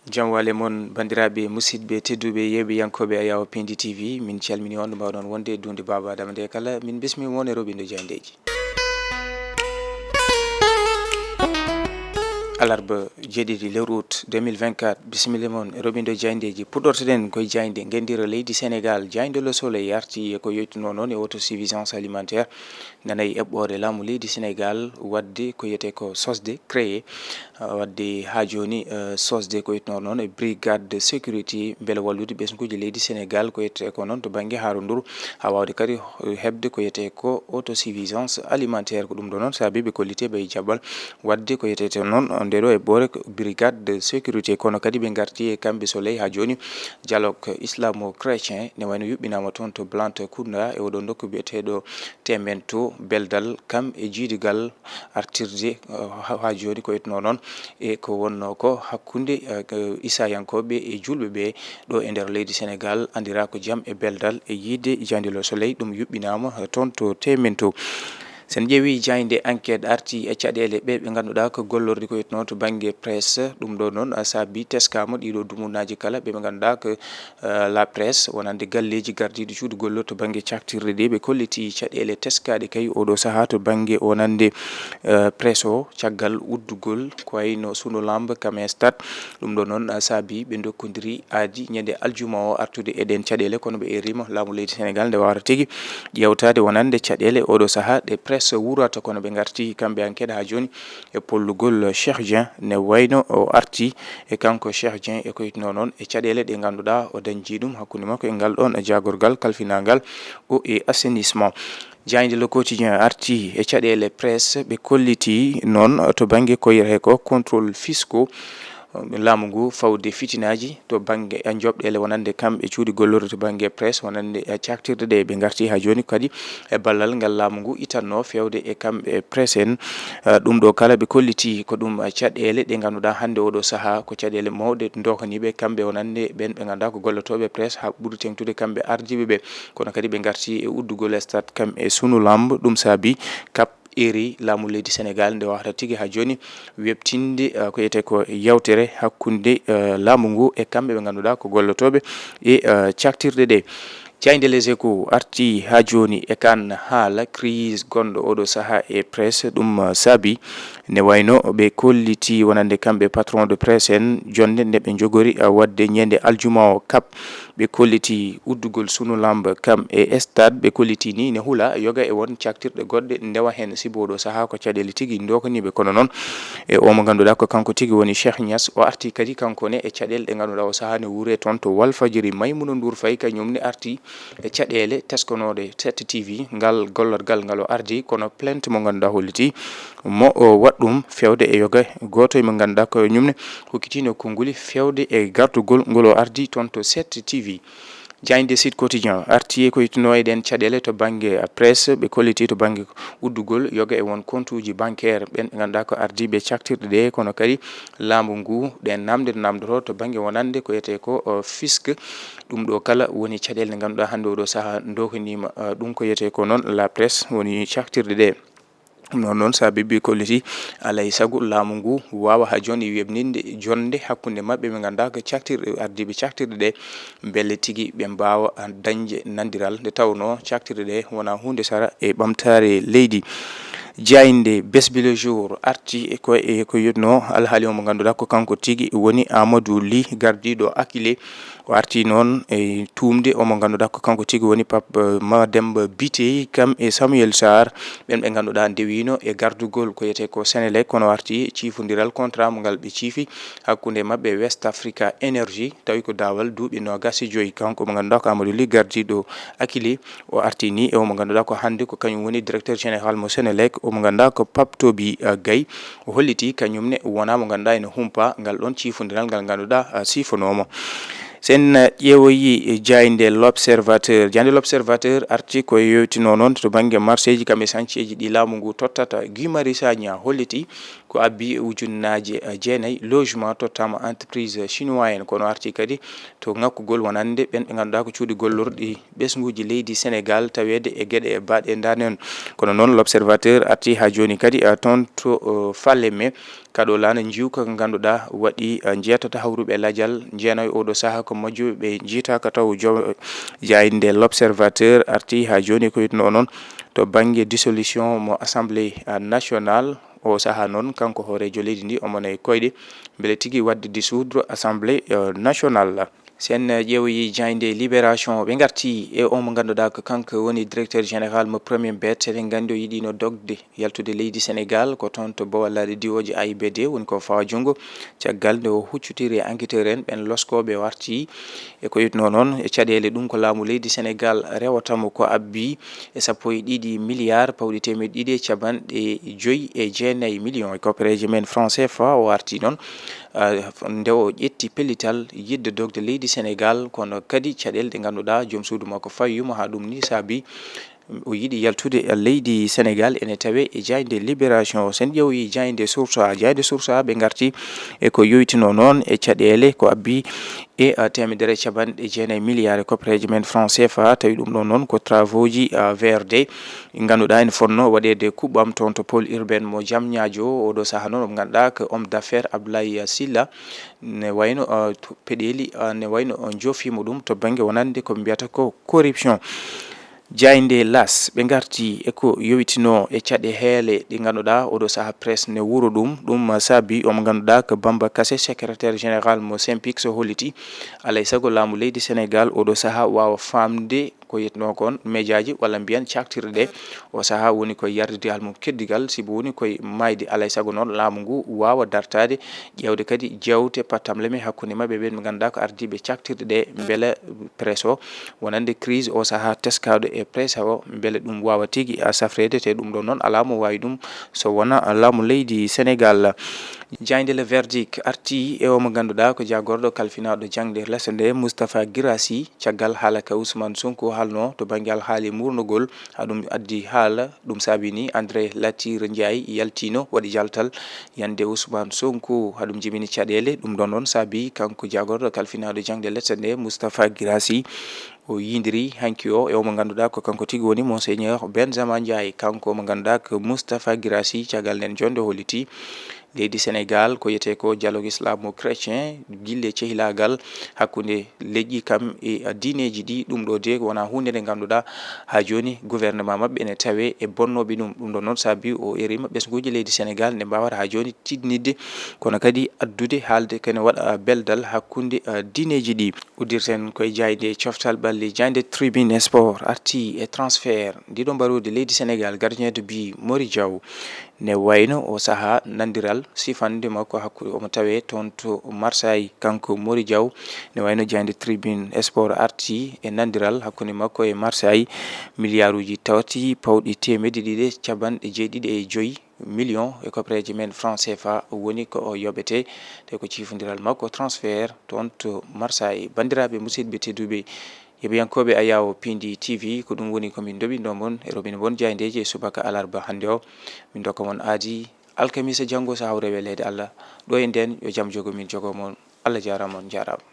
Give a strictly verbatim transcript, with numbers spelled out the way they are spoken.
Jam wale mon, banndiraaɓe, musidɓe tedduɓe, yeeɓiyankooɓe Ayawo Pindi T V, min calmini on, ɗo mbaawɗon wonde e duunde Baaba Adama nde kala. Min bismii mon e roɓindo jaayndeeji. Alarba jeeɗiɗi lewru août deux mille vingt-quatre, bisimilla mon e roɓindo jaayndeeji. Puɗɗortoɗen koye jaaynde ngenndira leydi Senegaal. Jaaynde Le Soleil arti e ko yoytunoo noon e autosuffisance alimentaire. Nana e eɓɓoore laamu leydi Senegaal waɗde ko wiyetee ko sosde, créé, uh, waɗde haa jooni, uh, sosde ko wiyetnoo noon e brigade de sécurité, mbele wallude ɓesnguuji leydi Senegaal ko wiyetee ko noon to bannge haarunduru, haa waawde kadi, uh, heɓde ko wiyetee ko autosuffisance alimentaire. Ko ɗum ɗo noon saabi ɓe kolliti ɓe e jaɓɓal waɗde ko wiyetee noon ndee ɗo eɓɓoore ko brigade de sécurité. Kono kadi ɓe ngarti e kamɓe Soleil haa jooni dialogue islamo-chrétien ne wayno yuɓɓinaama toon to Blantyre Kunda e oɗo nokku biyeteeɗo Temento Beldal, kam e jiidigal artirde, uh, ha, haa jooni ko wiyetnoo noon e ko wonnoo ko hakkunde, uh, Isaayankooɓe e juulɓe ɓe ɗo e nder leydi Senegaal, anndiraa ko Jam e Beldal e yiide jaaynde Le Soleil, ɗum yuɓɓinaama, uh, toon to Temento. Sen ƴeewi jaaynde Enquête arti e caɗeele ɓe ɓe ngannduɗaa ko gollorɗi ko wiyetnoo to bannge presse, ɗum ɗo noon, uh, saabi teskaama ɗiɗo dumunaaji kala ɓe ɓe ngannduɗaa ko eh, la presse, wonande galleeji gardiiɗi cuuɗi gollorɗi to bannge caktirɗe ɗe, ɓe kolliti caɗeele teskaaɗe kay oɗo sahaa to bannge wonande, eh, presse o, caggal uddugol ko wayno Sunu Lamb kam e Stade. Ɗum ɗo noon, eh, saabi ɓe ndokkondiri aadi ñande aljuma o artude e ɗen caɗeele, kono ɓe erima laamu leydi Senegaal nde waawata tigi ƴeewtaade wonande caɗeele oɗo sahaa ɗe presse wuurata, kono ɓe ngarti kamɓe Enquête haa jooni e pollugol Cheikh Dieng, ne wayno o arti e kanko Cheikh Dieng e ko wiyetnoo noon e caɗeele ɗe ngannduɗaa o dañji ɗum hakkunde makko e ngal ɗoon jaagorgal kalfinangal eau et assainissement. Jaaynde Le Quotidien arti e caɗeele presse, ɓe kolliti noon to bannge ko wiyetee ko contrôle fiscaux, laamu ngu fawde fitinaaji to bannge, eh, joɓɗeele wonande kamɓe cuuɗi gollorɗi to bannge presse, wonande, eh, caktirɗe ɗe. Ɓe ngarti haa jooni kadi e ballal ngal laamu ngu itanno feewde e kamɓe presse en. Eh, ɗum ɗo kala ɓe kolliti ko ɗum, eh, caɗeele ɗe ngannduɗaa hannde oɗo sahaa ko caɗeele mawɗe dokaniiɓe kamɓe wonande ɓen ɓe ngannduɗaa ko gollotooɓe presse haa ɓuri teeŋtude kamɓe ardiiɓe ɓe. Kono kadi ɓe ngarti e uddugol Stade kam e Sunu Lamb, ɗum saabi kap eri laamu leydi Senegaal nde waawata tigi haa jooni weɓtinde, eh, ko wiyetee ko yawtere hakkunde, eh, laamu ngu e kamɓe ɓe ngannduɗaa ko gollotooɓe e, eh, caktirɗe ɗe. Jaaynde Les Échos arti haa jooni e kan haala crise gonɗo oɗo sahaa e presse, ɗum, eh, saabi ne wayno ɓe kolliti wonande kamɓe patron de presse en jonnde nde ɓe njogori, eh, waɗde ñande aljuma o kap. Ɓe kolliti uddugol Sunu Lamb kam e Stade, ɓe kolliti ni ne hula yoga e won caktirɗe goɗɗe ndewa heen, sibu oɗo sahaa ko caɗeele tigi dokaniiɓe. Kono noon e o mo ngannduɗaa ko kanko tigi woni Cheikh Niass, o arti kadi kanko ne e caɗeele ɗe ngannduɗaa o sahaa ne wuure toon to Walfadjri. Maimouna Ndour Faye kañum ne arti e caɗeele teskanooɗe sept T V, ngal gollorgal ngal o ardi, kono plainte mo ngannduɗaa holliti mo o waɗ ɗum feewde e yoga gooto e mo ngannduɗaa ko ñum ne hokkitiino konnguli feewde e gardugol ngol o ardi toon to sept T V. Jaaynde Sud Quotidien arti e ko yittinoo e ɗen caɗeele to bannge presse, ɓe kolliti to bannge uddugol yoga e won kontuuji bancaire ɓen ɓe ngannduɗaa ko ardiiɓe caktirɗe ɗe, kono kadi laamu ngu ɗen namde namdotoo to bannge wonande ko wiyetee ko, o, fisc. Ɗum ɗo kala woni caɗeele ɗe ngannduɗaa hannde oɗo sahaa dokaniima, o, ɗum ko wiyetee ko noon la presse woni caktirɗe ɗe. Ɗum noon, noon saabi ɓe kolliti alaa e sago laamu ngu waawa haa jooni weɓninde jonnde hakkunde maɓɓe ɓe ngannduɗaa ko caktirɗe, ardiiɓe caktirɗe ɗe, mbele tigi ɓe mbaawa dañde nanndiral nde tawnoo caktirɗe ɗe wonaa huunde sara e ɓamtaare leydi. Jaaynde Bessbile Jour arti e ko, e ko yotnoo alhaali o mo ngannduɗaa ko kanko tigi woni Amadou Ly, gardiiɗo Akilee. O arti noon e tuumde o mo ngannduɗaa ko kanko tigi woni Pape, eh, Mademba Bitèye, kam e Samuel Sarr, ɓen ɓe ngannduɗaa ndewiino e gardugol ko wiyetee ko Senelec, kono o arti ciifondiral contrat mo ngal ɓe ciifi hakkunde maɓɓe e West Africa Energy, tawi ko daawal duuɓi noogaas e joy. Kanko mo ngannduɗaa ko Amadou Ly, gardiiɗo Akilee, o arti ni e o mo ngannduɗaa ko hannde ko kañum woni directeur général mo Senelec, o mo ngannduɗaa ko Pape Toby, eh, Gaye. O holliti kañum ne wonaa mo ngannduɗaa ene humpa ngal ɗon ciifondiral ngal ngannduɗaa, ah, siifonoomo. Sen, eh, ƴeewoyi jaaynde L'Observateur. Jaaynde L'Observateur arti ko yewtinoo noon to bannge marseeji kam e sañceeji ɗi laamu ngu tottata Guy Marius Sagna, holliti Ko abbi e ujunnaaje, eh, jeenayi logement tottaama entreprise chinois en, kono arti kadi to ŋakkugol wonande ɓen ɓe ngannduɗaa ko cuuɗi gollorɗi ɓesnguuji leydi Senegal taweede e geɗe baaɗe ndaane on. Kono noon, L'Observateur arti haa jooni kadi, eh, toon to, eh, Falémé, kaɗo laana njiwka ko ngannduɗaa waɗi, eh, njeetata hawruɓe lajal jeenayi oo ɗoo sahaa ko majjuɓe ɓe njiitaaka taw. Jo-, jaaynde L'Observateur arti haa jooni ko witnoo noon to bannge dissolution mo Assemblée, eh, nationale. O sahaa noon, kanko hooreejo leydi ndi, omo nayi koyɗe mbele tigi waɗde dissoudre Assemblée, eh, nationale. Sen, eh, ƴeewoyi jaaynde Libération, ɓe ngarti e o mo ngannduɗaa ko kanko woni directeur général mo Premier Bet. Eɗen nganndi o yiɗino dogde yaltude leydi Senegal, ko toon to Bowal Laaɗe Diwooje A I B D, woni ko fawa junngo, caggal nde o huccitiri e enquêteur en ɓen loskooɓe o arti e ko witnoo noon e caɗeele ɗum ko laamu leydi Senegal rewata mo ko abbi e sappo e ɗiɗi milliards pawɗi teemeɗɗe ɗiɗi e capanɗe joyi e jeenayi millions e koppereeje men franc C F A. O arti noon, ah, nde o ƴetti pellital yiɗde dogde leydi Senegal, kono kadi caɗeele ɗe ngannduɗaa joom suudu makko fawi mo haa ɗum ni saabi o yiɗi yaltude e leydi Senegal ene tawe e jaaynde Libération. Sen ƴeewoyi jaaynde Source A, jaaynde Source A ɓe ngarti e ko yowitinoo noon e caɗeele ko abbi e, ah, teemedere e capanɗe jeenayi milliards e koppereeje men franc C F A. Tawi ɗum ɗo noon ko travaux ji, ah, V R D, ngannduɗaa ene fotnoo waɗeede kuɓɓam toon to pôle urbain mo Diamniadio. Oo ɗoo sahaa noon, omo ngannduɗaa ko homme d'affaires Abdoulaye Sylla, ne wayno, ah, to peɗeeli, ah, ne wayno on jofiima ɗum to bannge wonande ko mbiyata ko corruption. Jaaynde L'As, ɓe ngarti e ko yowitinoo e caɗeele ɗe ngannduɗaa oo ɗoo sahaa presse ne wuuro ɗum. Ɗum saabi omo ngannduɗaa ko Bamba Kassé, secrétaire général mo Synpics, o holliti alay sago laamu leydi Senegal oo ɗoo sahaa waawa faamde ko yetnoo kon mejaaji walla mbiyen caktirɗe ɗe. O sahaa woni koye yardude haalmum keddigal, sibu woni koye maayde. Alay sago noon laamu ngu waawa dartaade, ƴeewde kadi jeewte pattamleme hakkunde maɓɓe ɓen ɓe ngannduɗaa ko ardiiɓe caktirɗe ɗe, mbele presse o wonande crise o sahaa teskaaɗo e presse o, mbele ɗum waawa tigi, a, safreede, te ɗum ɗo noon alaa mo waawi ɗum so wonaa laamu leydi Senegal. Jaaynde Le Verdict arti e o mo ngannduɗaa ko jaagorɗo kalfinaaɗo jaŋde lese nde, Moustapha Guirassy, caggal haala ka Ousmane Sonko haalnoo to bannge alhaali muurnugol, haɗum addi haala. Ɗum saabi ni André Latyr Ndiaye yaltiino waɗi jaltal yande Ousmane Sonko, haɗum jibini caɗeele. Ɗum ɗon noon saabi kanko jaagorɗo kalfinaaɗo jaŋde lese nde, Moustapha Guirassy, o yindiri hanki o e omo ngannduɗaa ko kanko tigi woni Monseigneur Benjamin Ndiaye. Kanko mo ngannduɗaa ko Moustapha Guirassy, caggal nden jonde holliti leydi Senegal ko yetee ko dialogue islamo-chrétien, gille cehilaagal hakkunde leƴƴi kam e diineeji ɗi. Ɗum ɗo de wonaa huunde nde ngannduɗaa haa jooni gouvernement maɓɓe ene tawe e bonnooɓe ɗum. Ɗum ɗo noon saabi o erima ɓesnguuji leydi Senegal nde mbaawata haa jooni tiiɗnidde, kono kadi addude haalde kene waɗa beldal hakkunde, eh, diineeji ɗi. Uddirten koye jaaynde coftal ɓalli, jaaynde Tribune Sport arti e transfert ndiɗo mbaruudi leydi Senegal, gardien de but Mori Diaw. Ne wayno o sahaa nandiral sifande makko hakkunde omo tawe toon to Marseille, kanko Mori Diaw. Ne wayno jaaynde Tribune Sport arti e nandiral hakkunde makko e Marseille, miliyaaruuji tati pawɗi teemedde ɗiɗi capanɗe jeeɗiɗi e joyi million e koppereeje men franc C F A woni ko o yoɓete, te ko ciifondiral makko transfert toon to Marseille. Banndiraaɓe musidɓe tedduɓe, yeɓiyankooɓe Ayawo Pindi T V, ko ɗum woni ko min ndoɓinɗo mon e roɓine mon jaayndeeji e subaka alarba hannde o. Min ndokka mon aadi alkamisa janngo so hawre weleede Allah. Ɗo e nden yo jam jogo min jogo mon. Allah jaaraama, on njaaraama.